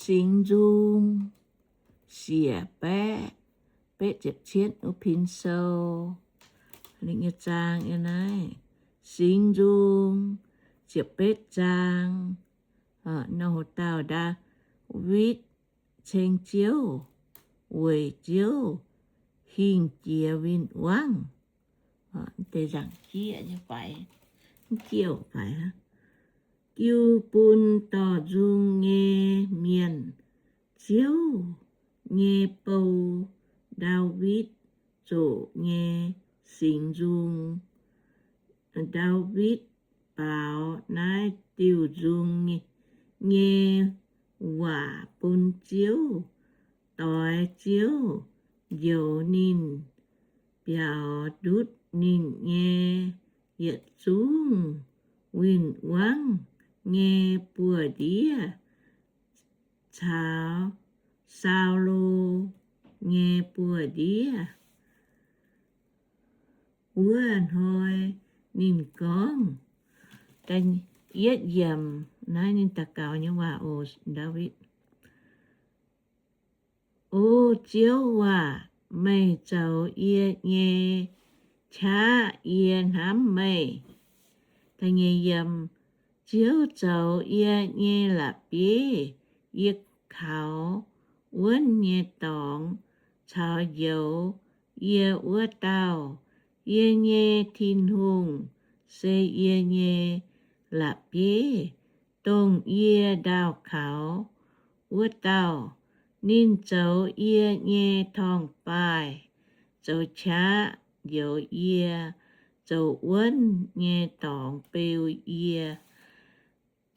Singx Nzung, siec baeqv betv ziepc cietv wuov pin sou. Ninh nyei zaang yiem naaiv. Singx Nzung, ziepc betv zaang. Nor haaix dauh Ndaawitv ceng Ziouv, weic Ziouv hingh jiex win-wangv. Deix nzaangc jieqv nyei faix, jieqv faix. Jiu bun dorh nzung nyei mienh, Ziouv nyei bou, Ndaawitv zoqc nyei singx nzung. Ndaawitv baaux naaiv diuh nzung nyei waac bun Ziouv, doix Ziouv, njoux ninh, biaux ndutv ninh nyei yietc zungv win-wangv nyei buoz-ndiev caux Saulo nyei buoz-ndiev. Wuov hnoi ninh gorngv, yietv yiemc, naaiv ninh daux gaux nyei waac oc, Ndaawitv. O Ziouv aac, meih zoux yie nyei qaqv, yie hnamv meih. Ziouv zoux yie nyei la'bieiv, yie kaux wuonv nyei dorngx caux njoux yie wuov dauh. Yie nyei Tin-Hungh se yie nyei la'bieiv, dongh yie ndaauh kaux wuov dauh. Ninh zoux yie nyei torngv-baaih, zoux qaqv njoux yie, zoux wuonv nyei dorngx beu yie.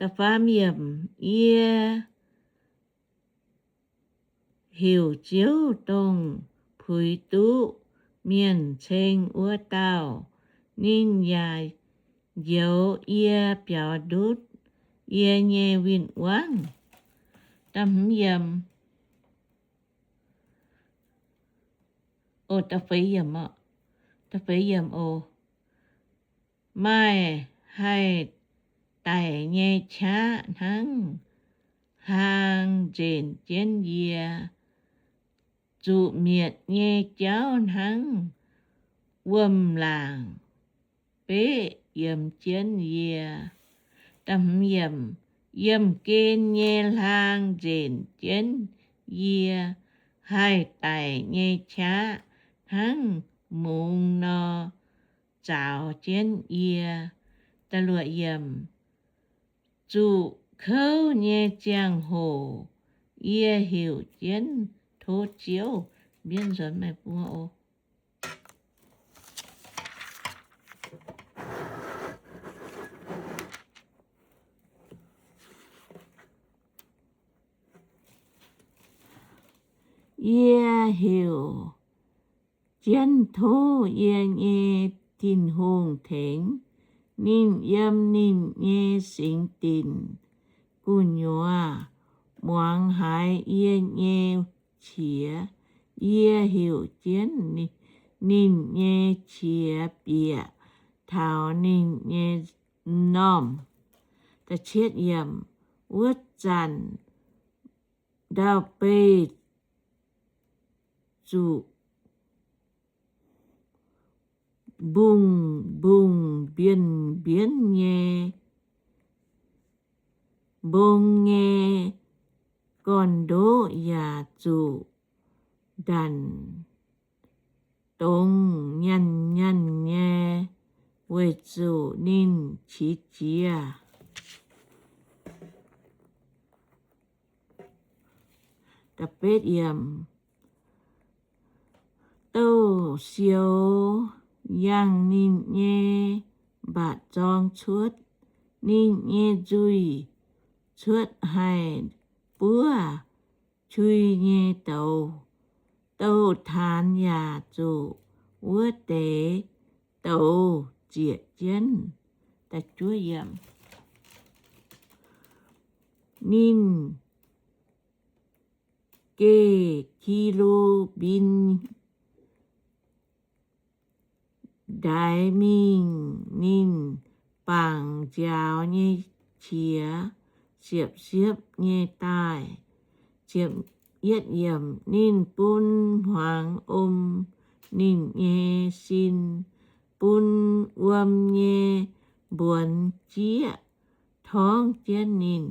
Da'faam yiemc, yie heuc Ziouv, dongh puix duqv mienh ceng wuov dauh. Ninh yaac njoux yie, biaux ndutv yie nyei win-wangv. Da'hmz yiemc, o, da'feix yiemc oc, da'feix yiemc oc. Maaih haih daic nyei qaqv hnangv hlaang nzenc jienv yie, zuqc mietc nyei jauv hnangv wuom-laangc beqv yiemx jienv yie. Da'hmz yiemc, yiemh gen nyei hlaang nzenc jienv yie, haih daic nyei qaqv hnangv mungz nor zaaux jienv yie. Da'luoqc yiemc, zuqc kouv nyei ziangh hoc yie heuc jienv tov Ziouv. Mbienv nzuonx meih mbuo oc. Yie heuc jienv tov yie nyei Tin-Hungh tengx. Ninh yiem ninh nyei singx dinc gu'nyuoz muangx haiz yie nyei qiex. Yie heuc jienv ninh nyei qiex bieqc taux ninh nyei m'normh. Wuov zanc ndau-beih zuqc mbungh mbungh mbienv mbienv nyei mbong nyei gorn-ndoqv yaac zuqc ndanc dongz nyanh nyanh nyei, weic zuqc ninh qiex jiez. Douh sioux yangh ninh nyei mbac zorng cuotv, ninh nyei nzuih cuotv haih buov qui nyei douz. Douh taanx yaac zuqc wuov deix douz zieqc jienv. Ninh geh ki^lu^mbim ndaix mingh, ninh bangc nziaaux nyei qiex siepv-siepv nyei daaih. Ziepc yietv yiemc, ninh bun hmuangx om ninh nyei sin, bun wuom nyei mbuonx jieqv torngv jienv ninh.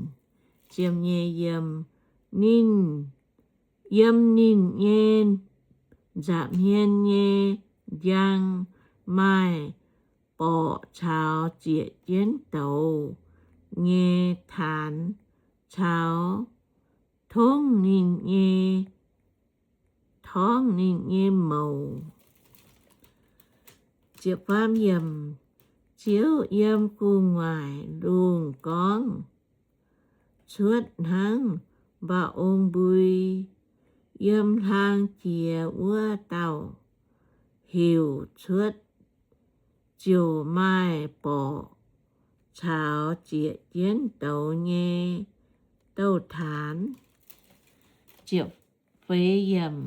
Ziepc nyeic yiemc, ninh, yiem ninh nyei nza'hmien nyei njang maaih borqc caux zieqc jienv douz nyei taanx caux tongv ninh nyei, torngv ninh nyei mouc. Ziepc faam yiemc, Ziouv yiem gu'nguaaic lungh gorngv cuotv hnangv mba'ong mbui, yiem hlang jiex wuov dauh heuc cuotv ziouc maaih borqc caux zieqc jienv douz nyei douz-taanx. Ziepc feix yiemc,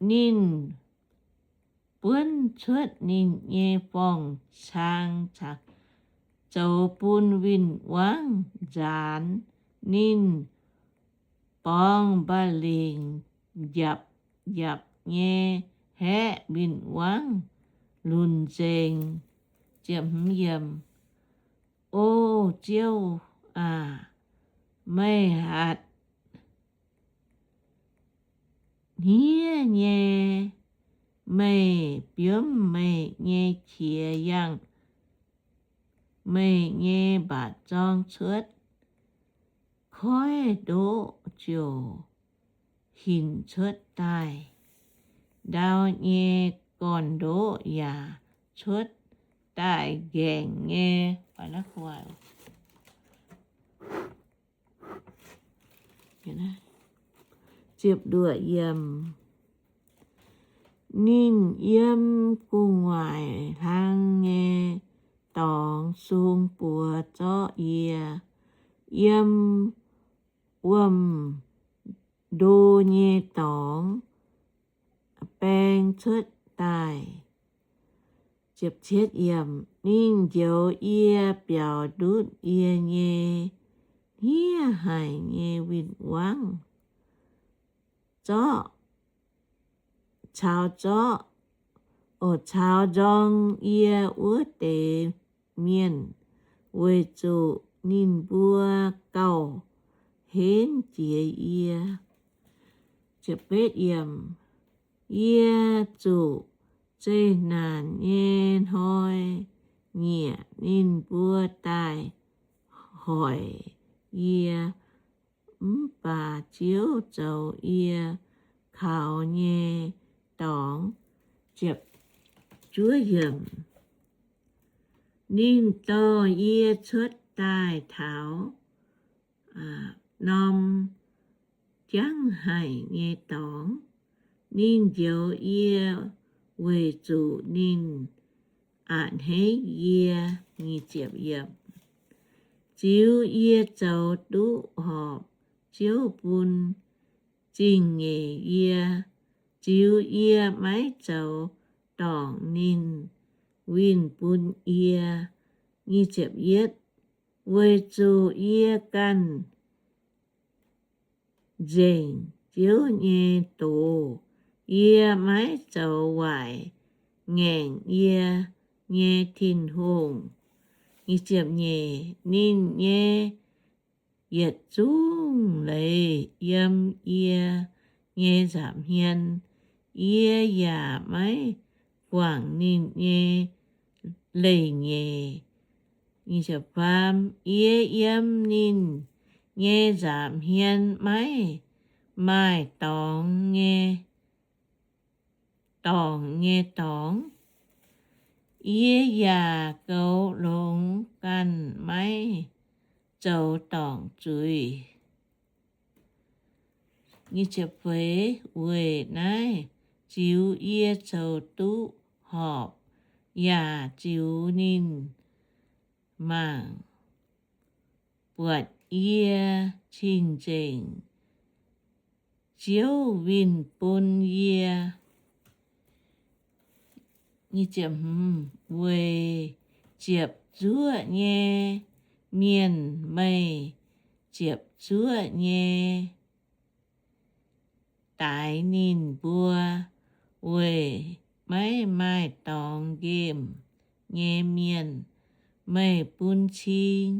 ninh buonv cuotv ninh nyei forng-cang zoux bun win-wangv nzaanx. Ninh borngz mba'lingc njapc njapc nyei haeqv win-wangv lunx nzengc. O Ziouv aac, meih hatc hniev nyei, meih biomv meih nyei qiex yangh meih nyei mba'zorng cuotv. Koiv ndoqv ziouc hinc cuotv daaih. Ndau nyei gorn-ndoqv yaac cuotv daaih nqaengc nyei. Ninh yiem gu'nguaaic hlang nyei dorngx sung buoz zorqv yie, yiem wuom-ndo nyei dorngx baeng cuotv daaih. Ninh njoux yie biaux ndutv yie nyei hniev haic nyei win-wangv zorqv, caux zorqv, caux nzorng yie wuov deix mienh, weic zuqc ninh mbuo gauh henv jiex yie. Yie zuqc zeqc naanc nyei hnoi nyiec ninh mbuo daaih hoic yie, mv baac Ziouv zoux yie kaux nyei dorngx. Ninh dorh yie cuotv daaih taux norm jangv haic nyei dorngx. Ninh njoux yie weic zuqc ninh a'hneiv yie. Ziux yie zoux duqv horpc Ziouv bun zingh nyeic yie. Ziux yie maiv zoux dorngc ninh winh bun yie. Weic zuqc yie ganh nzengc Ziouv nyei doz, yie maiv zoux waaic ngaengc yie nyei Tin-Hungh. Ninh nyei yietc zungv leiz yiem yie nyei nza'hmien, yie yaac maiv guangc ninh nyei leiz-nyeic. Yie yiem ninh nyei nza'hmien maiv maaih dorngx nyei, dorngc nyei dorngx. Yie yaac goux longx ganh maiv zoux dorngc zuiz. Weic naaiv ziux yie zoux duqv horpc, yaac ziux ninh mangc buatc yie cing-nzengc. Ziouv winh bun yie. Weic ziepc zuoqv nyei mienh meih ziepc zuoqv nyei daix ninh mbuo weic maiv maaih dorngx nqemh nyei mienh. Meih bun cing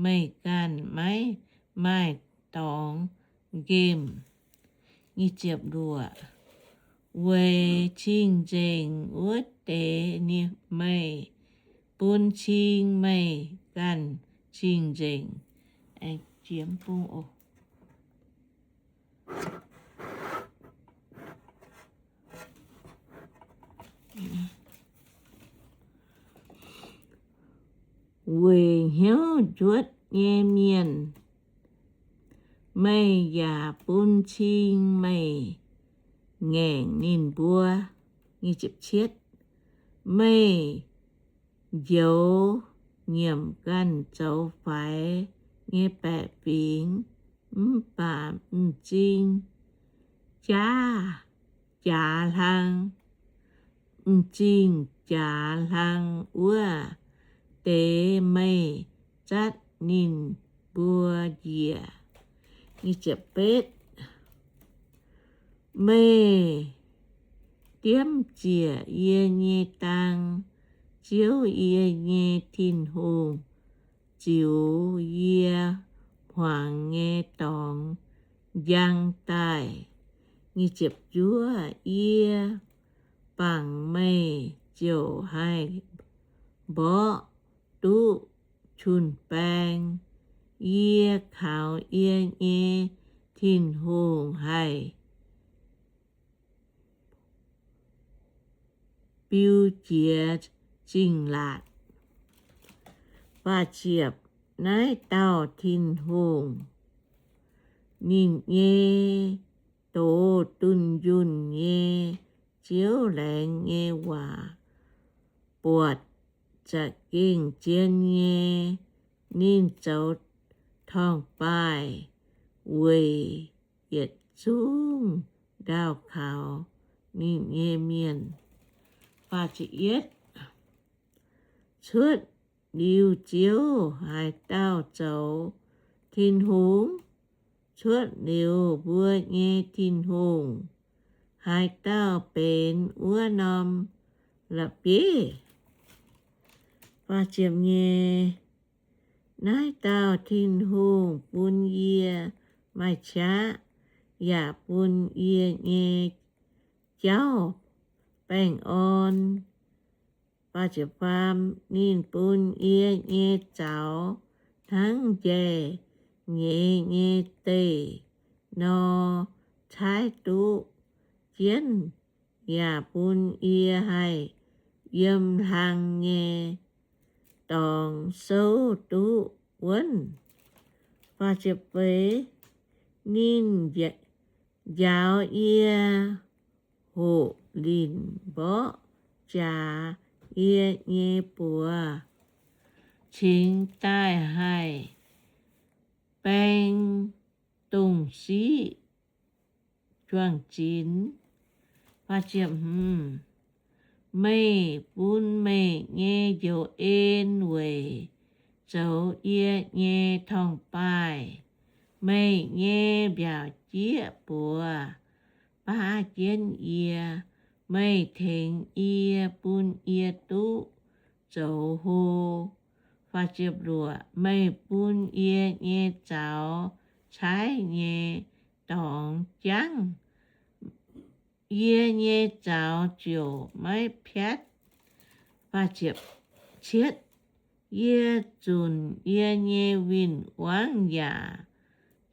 meih ganh maiv maaih dorngx nqemh. Weic cing-nzengc wuov deix meih bun cing meih ganh cing-nzengc. Weic hnyouv njuotv nyei mienh, meih yaac bun cing meih ngaengc ninh mbuo. Meih njoux nyiemc ganh zoux faix nyei baeqc fingx, mv baac m'zing jaav jaax hlang, m'zing jaax hlang wuov deix meih zatv ninh mbuo njiec. Meih diemv ziec yie nyei dang, Ziouv, yie nyei Tin-Hungh, ziux yie hmuangx nyei dorngx njang daaih. Yie bangc meih ziouc haih mborqv duqv qun-baeng. Yie kaux yie nyei Tin-Hungh haih biu jiex zingh laatc. Naaiv dauh Tin-Hungh, ninh nyei doz dunh yunh nyei, Ziouv laengz nyei waac buatc za'gengh zien nyei. Ninh zoux torngv-baaih weic yietc zungv ndaauh kaux ninh nyei mienh. Cuotv liuz Ziouv, haaix dauh zoux Tin-Hungh? Cuotv liuz mbuo nyei Tin-Hungh, haaix dauh benx wuov norm la'bieiv? Naaiv dauh Tin-Hungh bun yie maaih qaqv, yaac bun yie nyei jauv baengh orn. Ninh bun yie nyei zaux hnangv njaih nyeiz nyei deic nor caaiv duqv jienv, yaac bun yie haih yiem hlang nyei dorngx souv duqv wuonv. Ninh njaaux yie hoqc linc mborqv jaax yie nyei buoz, cingx daaih haih baeng dongh siqv juang-zinx. Meih bun meih nyei njoux en weic zoux yie nyei torngv-baaih. Meih nyei mbiaauc jieqv buoz baav jienv yie. Meih tengx yie, bun yie duqv zoux hlo. Meih bun yie nyei zaux caaiv nyei dorngx jangv, yie nyei zaux ziouc maiv piatv. Yie zunc yie nyei win-wangv yaac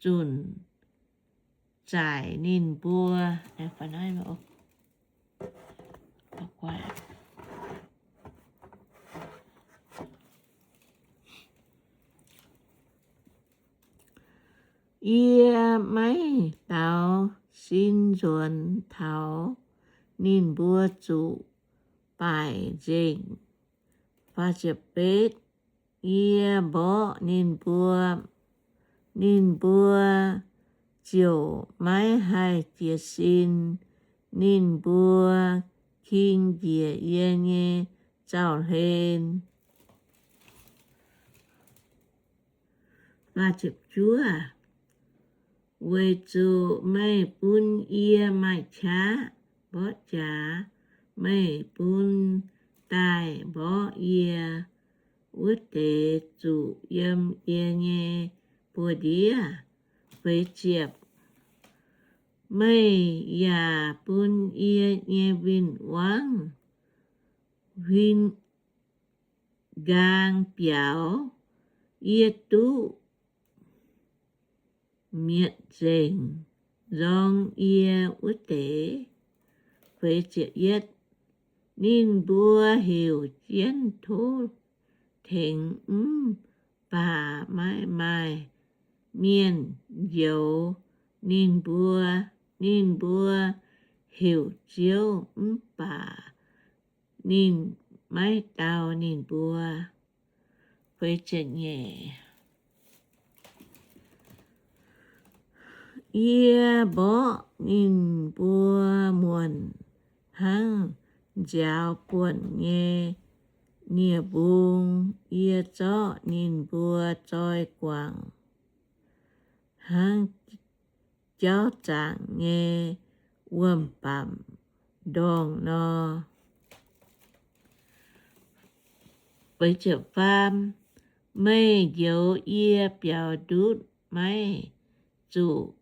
zunc zaaic ninh mbuo. Yie maiv daux sin nzuonx taux ninh mbuo zuqc baaic nzengc. Yie mborqv ninh mbuo, ninh mbuo ziouc maiv haih jiez sin. Ninh mbuo king njiec yie nyei zaux-hlen. Weic zuqc meih bun yie maaih qaqv mborqv jaax, meih bun daaih mborqv yie wuov deix zuqc yiem yie nyei buoz-ndiev. Feix ziepc, meih yaac bun yie nyei win-wangv huin nqaang biaux, yie duqv mietc nzengc nzorng yie wuov deix. Feix ziepc yietv, ninh mbuo heuc jienv tov tengx mv baac maiv maaih mienh njoux ninh mbuo. Ninh mbuo heuc Ziouv mv baac ninh maiv dau ninh mbuo. Feix ziepc nyeic, yie mborqv ninh mbuo muonc hnangv nziaaux buonc nyei nie-mbung. Yie zorqv ninh mbuo zoi guangc hnangv jauv zaangc nyei wuom-bamc ndorngh nor. Feix ziepc faam, meih njoux yie biaux ndutv maiv zuqc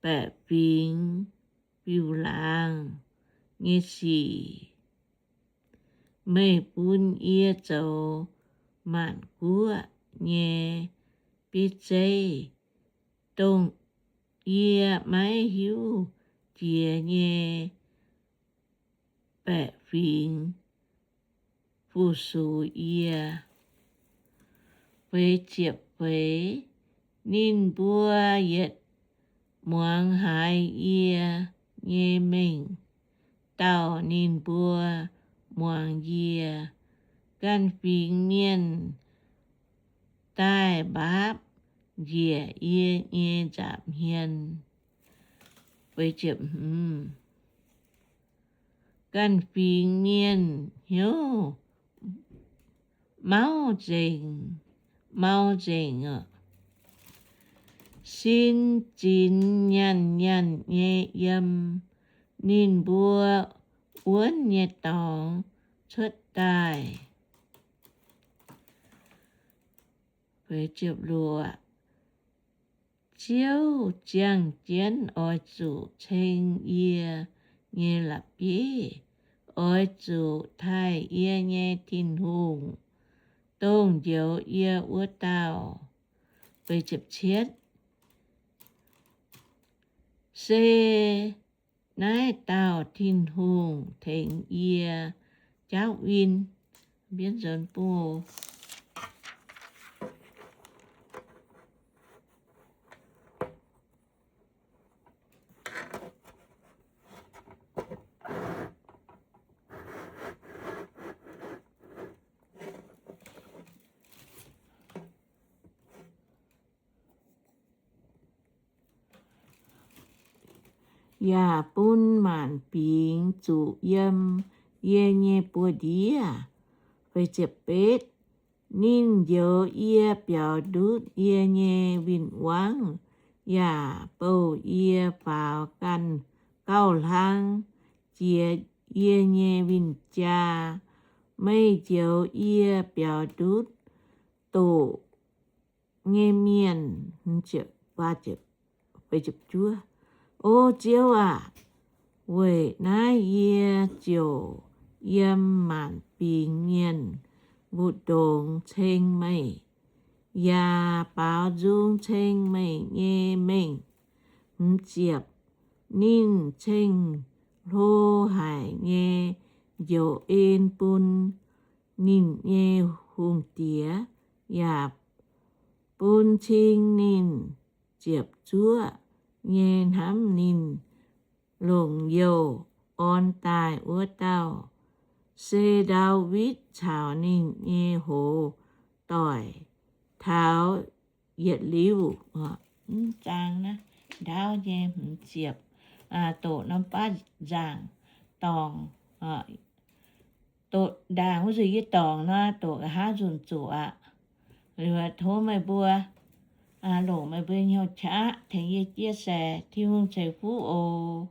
baeqc fingx fiuv-laangz nyei sic. Meih bun yie zoux maanc guoqv nyei bieiv zeiv, dongh yie maiv hiuv jiex nyei baeqc fingx fu-sux yie. Feix ziepc feix, ninh mbuo yietc muangx haiz yie nyei mengh dauh ninh mbuo muangx yie. Ganh fingx mienh daaih mbaapv njiec yie nyei nza'hmien. Ganh fingx mienh hnyouv mauv nzengc, mauv nzengc, sin zinx nyanc nyanc nyei yiem ninh mbuo wuonv nyei dorngx cuotv daaih. Ziouv ziangh jienv oix zuqc ceng yie nyei la'bieiv, oix zuqc taaih yie nyei Tin-Hungh, dongh njoux yie wuov dauh. Se naaiv dauh Tin-Hungh tengx yie jaauv win. Yaac bun maanc fingx zuqc yiem yie nyei buoz-ndiev. Ninh njoux yie biaux ndutv yie nyei win-wangv, yaac bouh yie faaux ganh gauh hlang jiex yie nyei win-jaa. Meih njoux yie biaux ndutv doqc nyei mienh. O Ziouv aac, weic naaiv yie ziouc yiem maanc fingx mienh mbu'ndongx ceng meih, yaac baaux nzung ceng meih nyei mengh. Hmz ziepc, ninh ceng-hlo haic nyei njoux en bun ninh nyei hungh diex, yaac bun cing ninh ziepc zuoqv nyei hnamv ninh longc youh orn daaih wuov dauh, se Ndaawitv caux ninh nyei hoz doic taux yietc liuz. Mv zaang naaiv ndaauv nyei hmz ziepc, doqc norm baav nzaangc dorngc, doqc ndaangc wuov nzunc yie dorngc nor, doqc nqa'haav nzunc zuqc aqv. Liuz tov meih mbuo Longc meih mbuo nyei hnyouv qaqv tengx yie chia sẻ Tin-Hungh ceix fuqv oc.